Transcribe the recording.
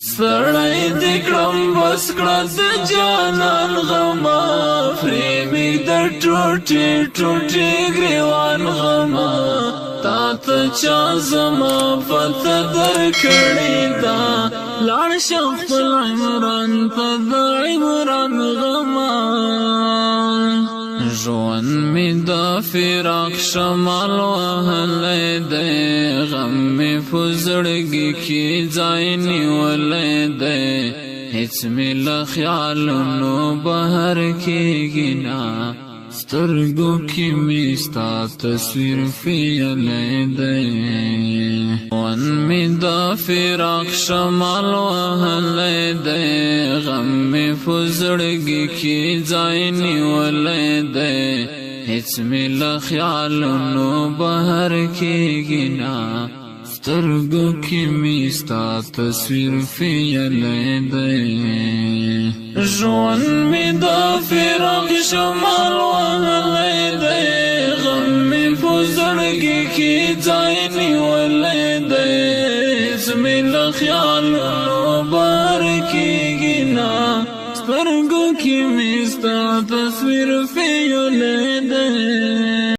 سړی دې کړم، بس کړه د جانان غما، فرې می د ټوټې ټوټې ګریوان غما. تا ته چا زما پته در کړی دا؟ لاړ شه خپل عمران ته، د عمران غما. ژوند می د فراق شمال وهلی دی، غم می په زړګي کې ځای نیولی دی. هیڅ می له خیالونو بهر کېږي نه، سترګو کې می ستا تصویر فیلی دی. ون می د فراق شمال وهلی دی، غم می په زړګي کې ځای نیولی دی. هیڅ می له خیالونو بهر کېږي نه، سترګو کې می ستا تصویر فیلی دی. ژوند می د فراق شمال وهلی دی، غم می په زړګي کې ځای نیولی دی. هیڅ می له خیالونو بهر کېږي نه، سترګو کې می ستا تصویر فیلی دی.